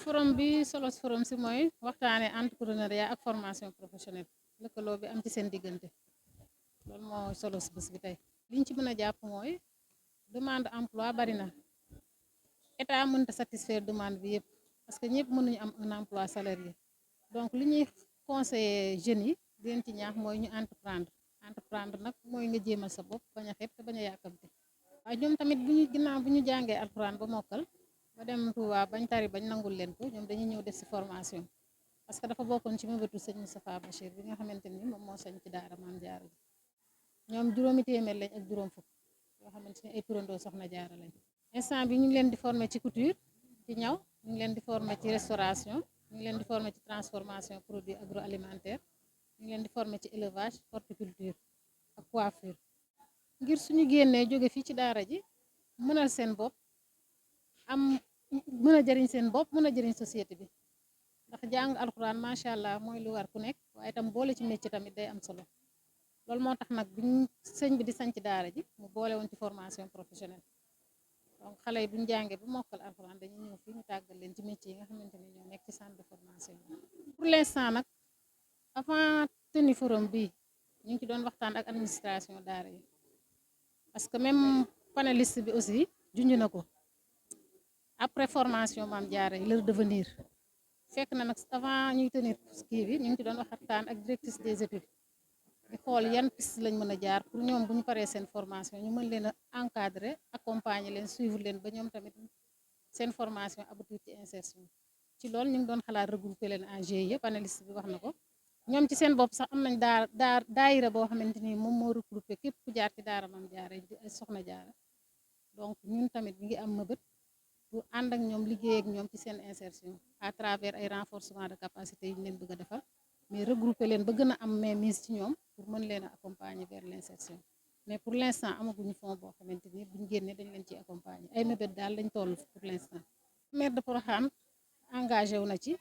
forum bi solos forum si mooy waxtaane entrepreneuriat ak formation professionnelle lëkkaloo bi am ci seen diggante loolu moo solos bés bi tey liñ ci mën a jàpp mooy demande emploi bari na état mënta satisfaire demande bi yëpp parce que ñëpp mënuñu am un emploi salarié donc li ñuy conseiller jeunes yi di leen ci ñaax mooy ñu entreprendre nag mooy nga jéemal sa bopp bañ a xeeb te bañ a yàkkamte waaye ñoom tamit bu ñu ginnaaw bu ñu jàngee alxuraan ba mokkal ba dem Touba bañ tari bañ nangul leen ko ñoom dañuy ñëw def si formation parce que dafa bokkoon ci mëbëtu sëñ Moustapha Bachir bi nga xamante ni moom moo sañ ci daara Maam Jaara ji ñoom juróomi téeméer lañ ak juróom fukk yoo xamante ni ay turandoo soxna jaara lañ instant bi ñu ngi leen di former ci couture ci ñaw ñu ngi leen di former ci restauration ñu ngi leen di former ci transformation produit agroalimentaire ñu ngi leen di former ci élevage horticulture ak coiffure ngir suñu génnee jóge fii ci daara ji mënal seen bopp am mën a jëriñ seen bopp mën a jëriñ société bi ndax jàng alxuraan macha allah mooy lu war ku nekk waaye itam boole ci métier tamit day am solo loolu moo tax nag biñ sëñ bi di sanc daara ji mu boole woon ci formation professionnelle donc xale yi buñ jàngee bu mokkal alxuraan dañuy ñëw fii ñu tàggal leen ci métier yi nga xamante ni ñoo nekk ci centre de formation bi pour l'instant nag avant tenue forum bi ñu ngi ci doon waxtaan ak administration daara yi parce que même panéliste bi aussi junj na ko après formation Maam Jaara yi leur devenir fekk na nag avant ñuy tenir kii bi ñu ngi ci doon waxtaan ak directrice des études di xool yan piste lañ mën a jaar pour ñoom bu ñu paree seen formation ñu mën leen a encadrer accompagner leen suivre leen ba ñoom tamit seen formation aboutir ci insertion ci loolu ñu ngi doon xalaat regrouper leen en GIE panéliste bi wax na ko ñoom ci seen bopp sax am nañ daayira boo xamante ni moom moo regroupé képp ku jaar ci daara Maam Jaara yi ay soxna jaara donc ñun tamit ñu ngi am mëbët pour ànd ak ñoom liggéey ak ñoom ci seen insertion à travers ay renforcement de capacité yu ñu leen bëgg a defal mais regrouper leen ba gën a am mainmise ci ñoom pour mën leen a accompagner vers l'insertion mais pour l'instant amaguñu fond boo xamante ni buñ génnee dañ leen ciy accompagner ay mébét daal lañ toll pour l'instant maire de Porokhane engagé wu na ci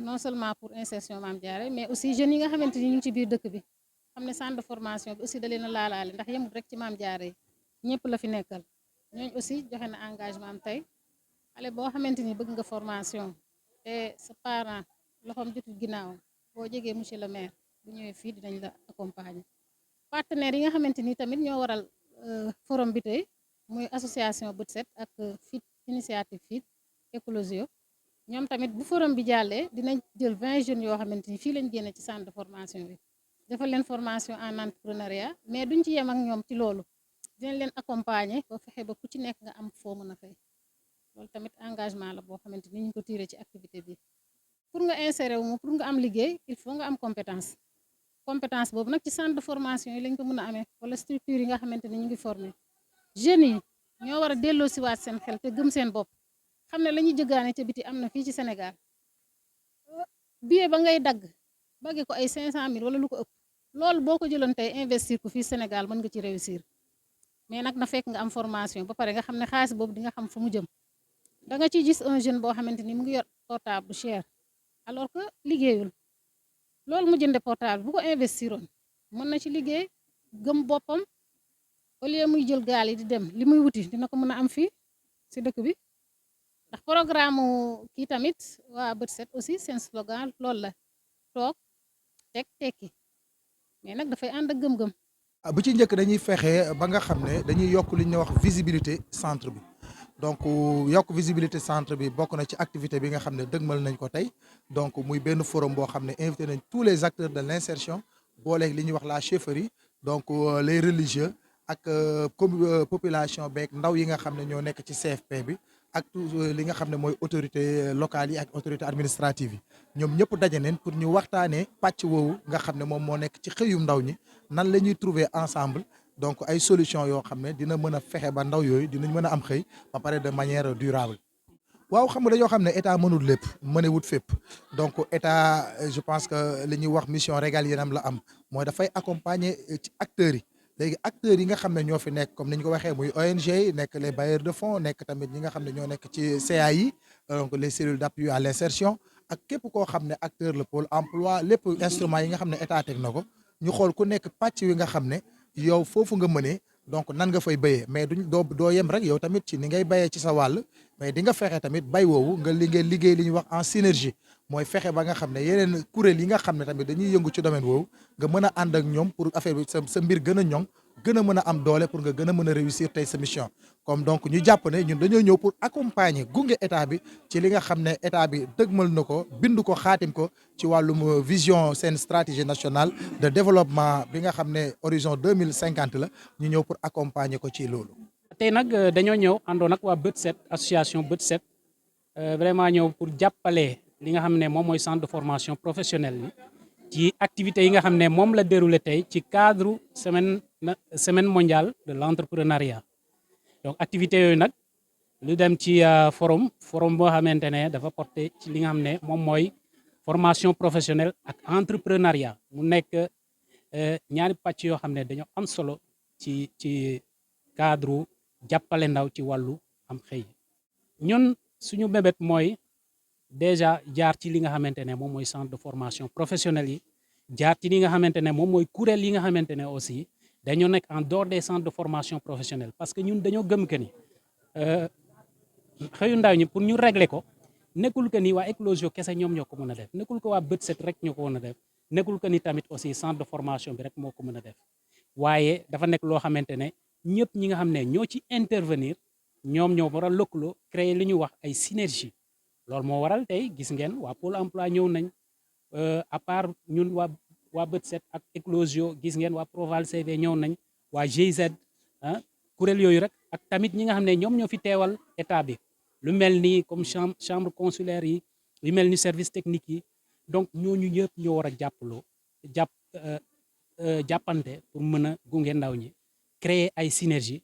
non seulement pour insertion Maam Jaara mais aussi jeunes yi nga xamante ni ñu ngi ci biir dëkk bi xam ne centre de formation bi aussi da leen a laalaale ndax yemul rek ci Maam Jaara yi ñëpp la fi nekkal ñooñu aussi joxe na engagement am tey xale boo xamante ni bëgg nga formation te sa parent loxoom jotul ginnaawam boo jegee monsieur le maire bu ñëwee fii dinañ la accompagner partenaires yi nga xamante ni tamit ñoo waral forum bi tey muy association Bët Set ak FIT initiative FIT Éclosio ñoom tamit bu forum bi jàllee dinañ jël 20 jeunes yoo xamante ni fii lañ génne ci centre de formation bi defal leen formation en entrepreneuriat mais duñ ci yem ak ñoom ci loolu dinañ leen accompagner ba fexe ba ku ci nekk nga am foo mën a fay loolu tamit engagement la boo xamante ni ñu ko tiré ci activité bi pour nga insérer wu pour nga am liggéey il faut nga am compétence boobu nag ci centre de formation yi lañ ko mën a amee wala structure yi nga xamante ni ñu ngi former jeunes yi ñoo war a delloo siwaat seen xel te gëm seen bopp xam ne la ñuy jëgaane ca biti am na fii ci Sénégal billet ba ngay dagg bagge ko ay 500 000 wala lu ko ëpp loolu boo ko jëloon tey investir ko fii Sénégal mën nga ci réussir mais nag na fekk nga am formation ba pare nga xam ne xaalis boobu di nga xam fu mu jëm da nga ciy gis un jeune boo xamante ni mu ngi yor portable bu cher alors que liggéeyul loolu mu jënde portable bu ko investiroon mën na ci liggéey gëm boppam au lieu muy jël gaal yi di dem li muy wuti dina ko mën a am fii si dëkk bi ndax programme kii tamit waa Bët Set aussi seen slogan loolu la toog teg tekki mais nag dafay ànd ak gëm-gëm. bu ci njëkk dañuy fexe ba nga xam ne dañuy yokk li ñuy wax visibilité centre bi donc yokk visibilité centre bi bokk na ci activité bi nga xam ne dëgmal nañ ko tey donc muy benn forum boo xam ne invité nañ tous les acteurs de l'insertion booleeg li ñuy wax la chefferie donc les religieux ak population beeg ndaw yi nga xam ne ñoo nekk ci CFP bi ak tout li nga xam ne mooy autorité locales yi ak autorité administrative yi ñoom ñëpp daje neen pour ñu waxtaanee pàcc woowu nga xam ne moom moo nekk ci xëyum ndaw ñi nan la ñuy trouver ensemble donc ay solution yoo xam ne dina mën a fexe ba ndaw yooyu dinañ mën a am xëy ba pare de manière durable. waaw xam nga dañoo xam ne état mënul lépp mënewut fépp donc état je pense que li ñuy wax mission régalienne am la am mooy dafay accompagner ci acteurs yi. léegi acteurs yi nga xam ne ñoo fi nekk comme ni ñu ko waxee muy ONG yi nekk les bailleurs de fonds nekk tamit ñi nga xam ne ñoo nekk ci CA yi donc les cellules d'appui à l'insertion ak képp koo xam ne acteur le pôle emploi lépp instrument yi nga xam ne état teg na ko ñu xool ku nekk pàcc wi nga xam ne yow foofu nga mënee donc nan nga fay béyee mais doo yem rek yow tamit ci ni ngay béyee ci sa wàll mais di nga fexe tamit bay woowu nga liggéey li ñuy wax en synergie mooy fexe ba nga xam ne yeneen kuréel yi nga xam ne tamit dañuy yëngu ci domaine woowu nga mën a ànd ak ñoom pour affaire bi sa mbir gën a ñoŋ gën a mën a am doole pour nga gën a mën a réussir tey sa mission comme donc ñu jàpp ne ñun dañoo ñëw pour accompagner gunge état bi ci li nga xam ne état bi dëgmal na ko bind ko xaatim ko ci wàllum vision seen stratégie nationale de développement bi nga xam ne horizon 2050 la ñu ñëw pour accompagner ko ci loolu. tey nag dañoo ñëw àndoon ak waa Bët Set association Bët Set vraiment ñëw pour jàppale li nga xam ne moom mooy centre de formation professionnelle bi ci activités yi nga xam ne moom la déroulé tey ci cadre semaine mondiale de l'entrepreneuriat donc activités yooyu nag lu dem ci forum boo xamante ne dafa porté ci li nga xam ne moom mooy formation professionnelle ak entrepreneuriat mu nekk ñaari pàcc yoo xam ne dañoo am solo ci cadre jàppale ndaw ci wàllu am xëy ñun suñu bébét mooy déjà jaar ci li nga xamante ne moom mooy centre de formation professionnelle yi jaar ci li nga xamante ne moom mooy kuréel yi nga xamante ne aussi dañoo nekk en dehors des centres de formation professionnelle parce que ñun dañoo gëm que ni xëyu ndaw ñi pour ñu régler ko nekkul que ni waa Eclosion kese ñoom ñoo ko mën a def nekkul que waa Bët Set rek ñoo ko mën a def nekkul que ni tamit aussi centre de formation bi rek moo ko mën a def waaye dafa nekk loo xamante ne ñëpp ñi nga xam ne ñoo ci intervenir ñoom ñoo war a lëkkaloo créer li ñu wax ay synergie loolu moo waral tey gis ngeen waa Pôle emploi ñëw nañ à part ñun waa Bët Set ak Eclosion gis ngeen waa Proval CV ñëw nañ waa GIZ kuréel yooyu rek ak tamit ñi nga xam ne ñoom ñoo fi teewal état bi lu mel ni comme chambre consulaire yi lu mel ni service technique yi donc ñooñu ñëpp ñoo war a jàppante pour mën a gunge ndaw ñi créer ay synergie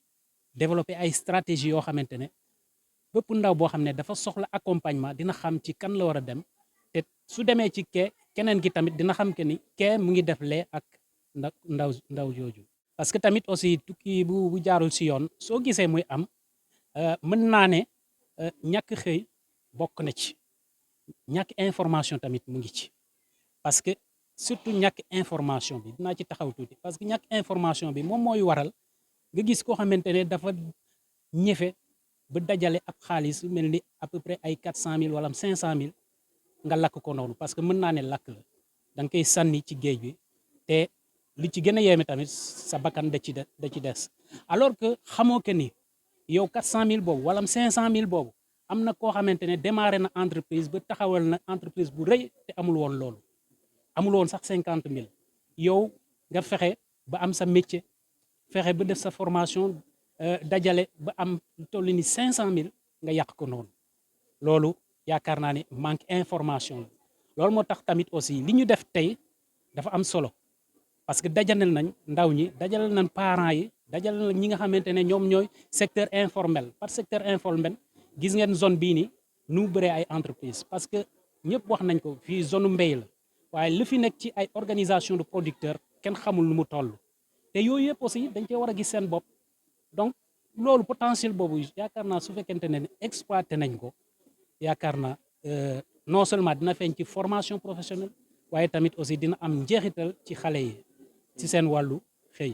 développer ay stratégie yoo xamante ne bépp ndaw boo xam ne dafa soxla accompagnement dina xam ci kan la war a dem te su demee ci keneen ki tamit dina xam que ni mu ngi def lee ak ndaw jooju parce que tamit aussi tukki bu jaarul si yoon soo gisee muy am mën naa ne ñàkk xëy bokk na ci ñàkk information tamit mu ngi ci parce que surtout ñàkk information bi dinaa ci taxaw tuuti parce que ñàkk information bi moom mooy waral nga gis koo xamante ne dafa ñefe ba dajale ab xaalis mel ni à peu près ay 400 000 wala 500 000 nga lakk ko noonu parce que mën naa ne lakk la da nga koy sànni ci géej bi te lu ci gën a yéeme tamit sa bakkan da ci des alors que xamoo que ni yow 400 000 boobu wala 500 000 boobu am na koo xamante ne démarré na entreprise ba taxawal na entreprise bu rëy te amul woon loolu amul woon sax 50 000 yow nga fexe ba am sa métier fexe ba def sa formation dajale ba am lu toll ni 500 000 nga yàq ko noonu loolu yaakaar naa ne manque information la loolu moo tax tamit aussi li ñu def tey dafa am solo parce que dajaleel nañ ndaw ñi dajaleel nañ parents yi dajaleel nañ ñi nga xamante ne ñoom ñooy secteur informel par secteur informel gis ngeen zone bii ni nu mu bëree ay entreprise parce que ñëpp wax nañ ko fii zone mbéy la waaye li fi nekk ci ay organisation de producteurs kenn xamul nu mu toll te yooyu yëpp aussi dañ cee war a gis seen bopp donc loolu potentiel boobu yaakaar naa su fekkente ne exploité nañ ko yaakaar naa non seulement dina feeñ ci formation professionnelle waaye tamit aussi dina am njeexital ci xale yi ci seen wàllu xëy